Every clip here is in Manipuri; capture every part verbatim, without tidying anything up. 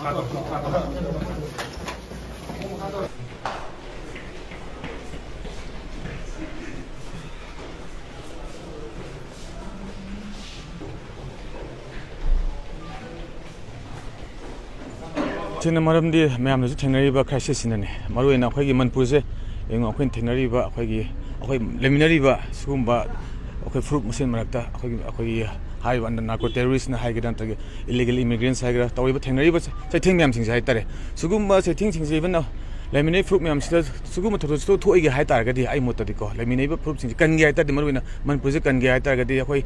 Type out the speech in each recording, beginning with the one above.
ꯁꯤꯅ ꯃꯔꯝꯗꯤ ꯃꯌꯥꯝꯅꯁꯨ ꯊꯦꯡꯅꯔꯤꯕ crisis ꯁꯤꯅꯅꯤ꯫ ꯃꯔꯨꯑꯣꯏꯅ ꯑꯩꯈꯣꯏꯒꯤ ꯃꯅꯤꯄꯨꯔꯁꯦ ꯌꯦꯡꯉꯨ, ꯑꯩꯈꯣꯏꯅ ꯊꯦꯡꯅꯔꯤꯕ, ꯑꯩꯈꯣꯏꯒꯤ, ꯑꯩꯈꯣꯏ ꯂꯩꯃꯤꯟꯅꯔꯤꯕ ꯁꯤꯒꯨꯝꯕ ꯑꯩꯈꯣꯏ ꯐꯨꯔꯨꯞ ꯃꯁꯦꯟ ꯃꯔꯛꯇ ꯑꯩꯈꯣꯏꯒꯤ, ꯑꯩꯈꯣꯏꯒꯤ ꯍꯥꯏꯔꯤꯕ narco terrorist ꯅ ꯍꯥꯏꯒꯦꯔꯥ, ꯅꯠꯇ꯭ꯔꯒ illegal immigrants ꯍꯥꯏꯒꯦꯔꯥ, ꯇꯧꯔꯤꯕ, ꯊꯦꯡꯅꯔꯤꯕ ꯆꯩꯊꯦꯡ ꯃꯌꯥꯝꯁꯤꯡꯁꯦ ꯍꯥꯏꯇꯥꯔꯦ꯫ ꯁꯤꯒꯨꯝꯕ ꯆꯩꯊꯦꯡꯁꯤꯡꯁꯦ even ꯂꯩꯃꯤꯟꯅꯩ ꯐꯨꯔꯨꯞ ꯃꯌꯥꯝꯁꯤꯗ ꯁꯤꯒꯨꯝꯕ ꯊꯧꯗꯣꯛꯁꯤꯗ ꯊꯣꯛꯏꯒꯦ ꯍꯥꯏ ꯇꯥꯔꯒꯗꯤ, ꯑꯩ ꯃꯣꯠꯇꯗꯤꯀꯣ, ꯂꯩꯃꯤꯟꯅꯩꯕ ꯐꯨꯔꯨꯞꯁꯤꯡꯁꯦ ꯀꯟꯒꯦ ꯍꯥꯏ ꯇꯥꯔꯗꯤ, ꯃꯔꯨꯑꯣꯏꯅ ꯃꯅꯤꯄꯨꯔꯁꯦ ꯀꯟꯒꯦ ꯍꯥꯏ ꯇꯥꯔꯒꯗꯤ, ꯑꯩꯈꯣꯏ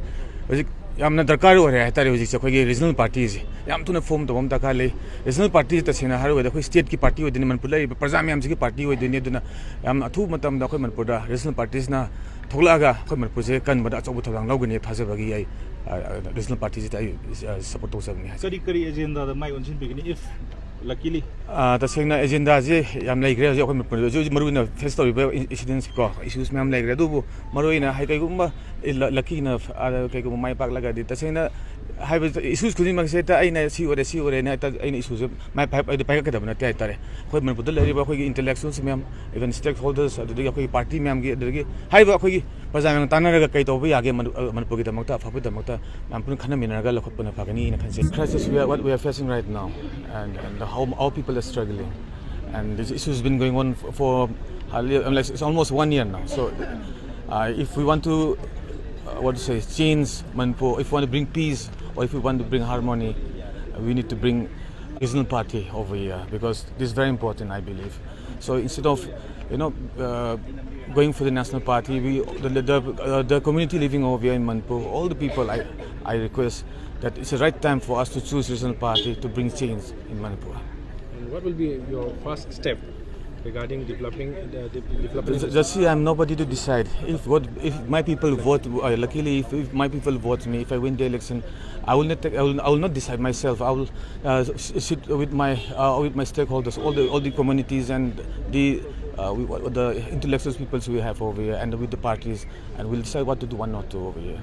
ꯍꯧꯖꯤꯛ ꯌꯥꯝꯅ ꯗꯔꯀꯥꯔ ꯑꯣꯏꯔꯦ ꯍꯥꯏ ꯇꯥꯔꯦ꯫ ꯍꯧꯖꯤꯛꯁꯦ ꯑꯩꯈꯣꯏꯒꯤ regional party ꯁꯦ ꯌꯥꯝ ꯊꯨꯅ form ꯇꯧꯕ ꯑꯃ ꯗꯔꯀꯥꯔ ꯂꯩ꯫ Regional party ꯁꯦ ꯇꯁꯦꯡꯅ ꯍꯥꯏꯔꯨꯔꯒꯗꯤ ꯑꯩꯈꯣꯏ state ꯀꯤ party ꯑꯣꯏꯗꯣꯏꯅꯤ, ꯃꯅꯤꯄꯨꯔꯗ ꯂꯩꯔꯤꯕ ꯄ꯭ꯔꯖꯥ ꯃꯌꯥꯝꯁꯤꯒꯤ party ꯑꯣꯏꯗꯣꯏꯅꯤ꯫ ꯑꯗꯨꯅ ꯌꯥꯝ ꯑꯊꯨꯕ ꯃꯇꯝꯗ ꯑꯩꯈꯣꯏ ꯃꯅꯤꯄꯨꯔꯗ regional party ꯁꯤꯅ ꯊꯣꯛꯂꯛꯑꯒ ꯑꯩꯈꯣꯏ ꯃꯅꯤꯄꯨꯔꯁꯦ ꯀꯟꯕꯗ ꯑꯆꯧꯕ ꯊꯧꯗꯥꯡ ꯂꯧꯒꯅꯤ ꯊꯥꯖꯕꯒꯤ ꯑꯩ, ꯑ, regional party ꯁꯤꯗ ꯑꯩ, ꯑ, support ꯇꯧꯖꯕꯅꯤ ꯍꯥꯏꯖꯔꯤ꯫ ꯀꯔꯤ ꯀꯔꯤ agenda the my ꯑꯣꯟꯁꯤꯟꯕꯤꯒꯅꯤ, if luckily? ꯑ, ꯇꯁꯦꯡꯅ agenda ꯁꯦ ꯌꯥꯝ ꯂꯩꯈ꯭ꯔꯦ ꯍꯧꯖꯤꯛ ꯑꯩꯈꯣꯏ ꯃꯅꯤꯄꯨꯔꯗ꯫ ꯍꯧꯖꯤꯛ, ꯍꯧꯖꯤꯛ ꯃꯔꯨꯑꯣꯏꯅ face ꯇꯧꯔꯤꯕ incidents ꯀꯣ, issues ꯃꯌꯥꯝ ꯂꯩꯈ꯭ꯔꯦ꯫ ꯑꯗꯨꯕꯨ ꯃꯔꯨꯑꯣꯏꯅ ꯍꯥꯏ, ꯀꯩꯒꯨꯝꯕ, ꯑꯦ, ꯂ-, lucky ꯅ, ꯑ, ꯀꯩꯒꯨꯝꯕ ꯃꯥꯏ ꯄꯥꯛꯂꯒꯗꯤ, ꯇꯁꯦꯡꯅ ꯍꯥꯏꯕ issues ꯈꯨꯗꯤꯡꯃꯛꯁꯦ ꯍꯦꯛꯇ ꯑꯩꯅ ꯁꯤ ꯑꯣꯏꯔꯦ, ꯁꯤ ꯑꯣꯏꯔꯦꯅ ꯍꯦꯛꯇ ꯑꯩꯅ issue ꯁꯦ ꯃꯥꯏ ꯄꯥꯏ-, ꯍꯥꯏꯗꯤ ꯄꯥꯏꯈꯠꯀꯗꯕ ꯅꯠꯇꯦ ꯍꯥꯏꯇꯥꯔꯦ꯫ ꯑꯩꯈꯣꯏ ꯃꯅꯤꯄꯨꯔꯗ ꯂꯩꯔꯤꯕ ꯑꯩꯈꯣꯏꯒꯤ intellectuals ꯃꯌꯥꯝ, even stakeholders, ꯑꯗꯨꯗꯒꯤ ꯑꯩꯈꯣꯏꯒꯤ party ꯃꯌꯥꯝꯒꯤ, ꯑꯗꯨꯗꯒꯤ ꯍꯥꯏꯔꯤꯕ ꯑꯩꯈꯣꯏꯒꯤ ꯄ꯭ꯔꯖꯥ ꯃꯌꯥꯝ ꯇꯥꯟꯅꯔꯒ ꯀꯩ ꯇꯧꯕ ꯌꯥꯒꯦ, ꯃꯅꯤ-, ꯑ, ꯃꯅꯤꯄꯨꯔꯒꯤꯗꯃꯛꯇ, ꯑꯐꯕꯒꯤꯗꯃꯛꯇ ꯃꯌꯥꯝ ꯄꯨꯟꯅ ꯈꯟꯅꯃꯤꯟꯅꯔꯒ ꯂꯧꯈꯠꯄꯅ ꯐꯒꯅꯤꯅ ꯈꯟꯖꯩ꯫ Crisis we are, what we are facing right now, and, and how our people are struggling, and this issue has been going on for, for hardly, I mean, like, it's almost one year now. So, uh, if we want to, uh, what to say, change Manipur, if we want to bring peace, or if we want to bring harmony, we need to bring regional party over here, because this is very important, I believe. So instead of, you know, uh, going for the national party, we, the, the, uh, the community living over here in Manipur, all the people, I, I request that it's the right time for us to choose regional party to bring change in Manipur. And what will be your first step regarding developing the, the development? Just see, I'm nobody to decide. If what, if my people vote, uh, luckily, if, if my people vote me, if I win the election, I will not take, I will, I will not decide myself. I will, uh, s-, sit with my, uh, with my stakeholders, all the, all the communities and the, uh, we, the intellectuals peoples we have over here, and with the parties, and we'll decide what to do, what not to over here.